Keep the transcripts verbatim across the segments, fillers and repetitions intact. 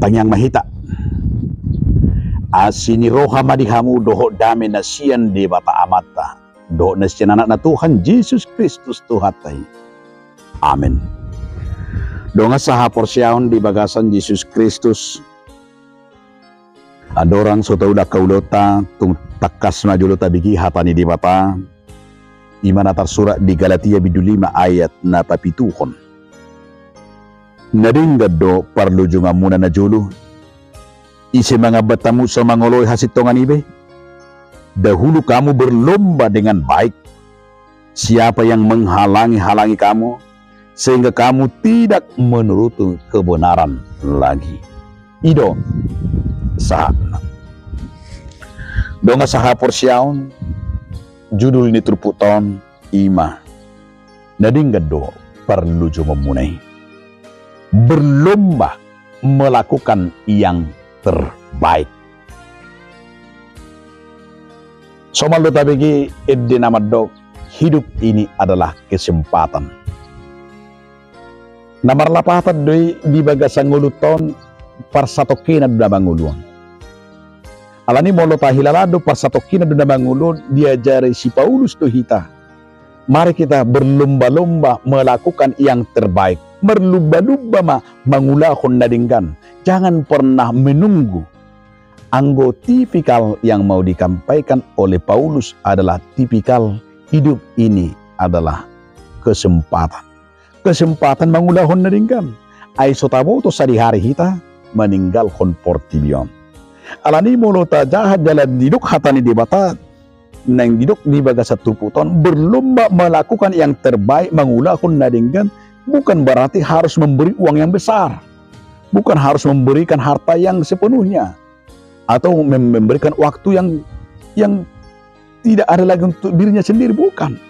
Tangiang ma hita. Asi ni roha ma di hamu dohot dame na sian Debata Amanta dohot na sian Anakna Tuhan Jesus Kristus Tuhanta i. Amen. Dongan sahaporseaon di bagasan Jesus Kristus, andorang so taula angka ulaonta, tung tangkas ma jolo tabege hata ni Debata, i ma na tarsurat di Galatia bindu lima ayat na papituhon. Na denggan do parlojonganmuna najolo. Ise mangambat hamu so mangoloi hasintongan i be? Dahulu kamu berlomba dengan baik. Siapa yang menghalangi-halangi kamu sehingga kamu tidak menuruti kebenaran lagi? I do sahatna. Dongan sahaporseaon, judul ni turpukta on i ma: Na denggan do parlojonganmuna i. Berlomba melakukan yang terbaik. Somal do tabege ende na mandok, hidup ini adalah kesempatan. Na marlapatan do i di bagasan ngolunta on, parsatongkinan do na mangolu on. Alani molo tahilala do parsatongkinan do na mangolu on, diajari si Paulus do hita. Mari kita berlomba-lomba melakukan yang terbaik. Marlumba-lumba ma mangulahon na denggan. Jangan pernah menunggu. Anggo tipikal yang mau disampaikan oleh Paulus adalah tipikal hidup ini adalah kesempatan. Kesempatan mangulahon na denggan. Ai so taboto sadihari hita maninggalhon portibi on. Alani molo tajaha jala didok hata ni Debata, naeng didok di bagasan turpukta on, berlomba melakukan yang terbaik, mangulahon na denggan, bukan berarti harus memberi uang yang besar, bukan harus memberikan harta yang sepenuhnya, atau mem-, memberikan waktu yang, yang tidak ada lagi untuk dirinya sendiri, bukan.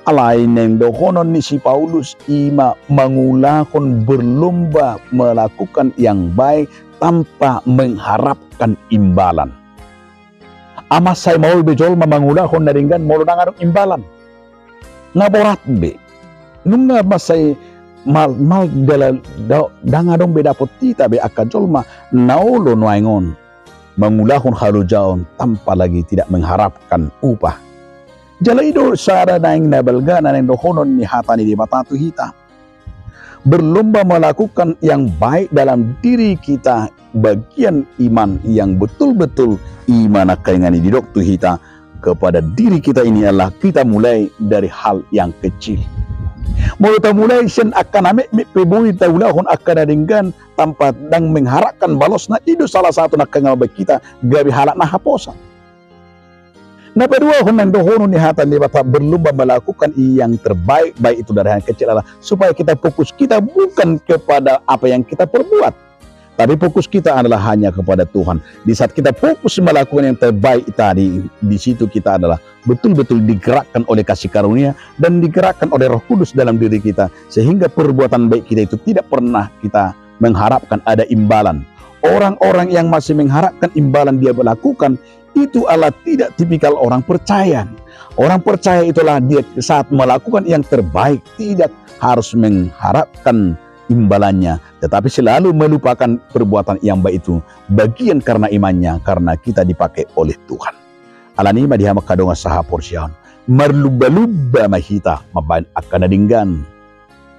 Alai naeng dohonon ni si Paulus i ma mangulahon, berlomba melakukan yang baik tanpa mengharapkan imbalan. Ai mansai maol be jolma mangulahon na denggan molo ndang adong imbalan. Nga borat be. Nunga mansai mal, mal dala, da, ndang adong be dapot hita be angka jolma na olo nuaeng on mangulahon halojaon tanpa lagi tidak mengharapkan upah. Jala i do sada naeng na balga na naeng dohonon ni hata ni Debata tu hita. Berlomba melakukan yang baik dalam diri kita, bagian iman yang betul-betul iman, angka ingan, i didok tu hita kepada diri kita ini adalah kita mulai dari hal yang kecil. Molo tamulai sian angka na metmet pe boi taulahon angka na denggan tanpa ndang mengharapkan balosna, i do salah satu na angka ingan baen hita gabe halak na haposan. Na paduahon naeng dohonon ni hata ni Debata, berlomba melakukan yang terbaik, baik itu dari hal kecil, adalah supaya kita fokus kita bukan kepada apa yang kita perbuat, tapi fokus kita adalah hanya kepada Tuhan. Di saat kita fokus melakukan yang terbaik tadi, di situ kita adalah betul-betul digerakkan oleh kasih karunia dan digerakkan oleh Roh Kudus dalam diri kita, sehingga perbuatan baik kita itu tidak pernah kita mengharapkan ada imbalan. Orang-orang yang masih mengharapkan imbalan dia lakukan, itu adalah tidak tipikal orang percaya. Orang percaya itulah dia saat melakukan yang terbaik, tidak harus mengharapkan imbalannya, tetapi selalu melupakan perbuatan yang baik itu, bagian karena imannya, karena kita dipakai oleh Tuhan. Alani i ma di hamu angka dongan sahaporseaon, marlumba-lumba ma hita mambaen angka na denggan.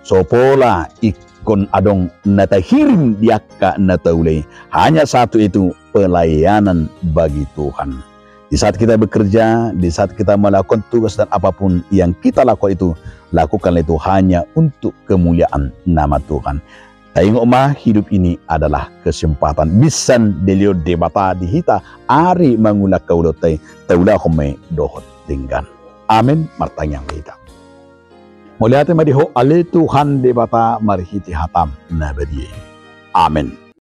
So pola ingkon adong na tahirim di angka na taula i. Hanya satu itu, pelayanan bagi Tuhan. Di saat kita bekerja, di saat kita melakukan tugas dan apapun yang kita lakukan itu, lakukanlah itu hanya untuk kemuliaan nama Tuhan. Taingot ma, hidup ini adalah kesempatan. Binsan dilehon Debata di hita ari mangula angka ulaonta i, taulahon ma i dohot denggan. Amen. Martangiang ma hita. Mauliate ma di Ho ale Tuhan Debata marhite hataM na badia i. Amen.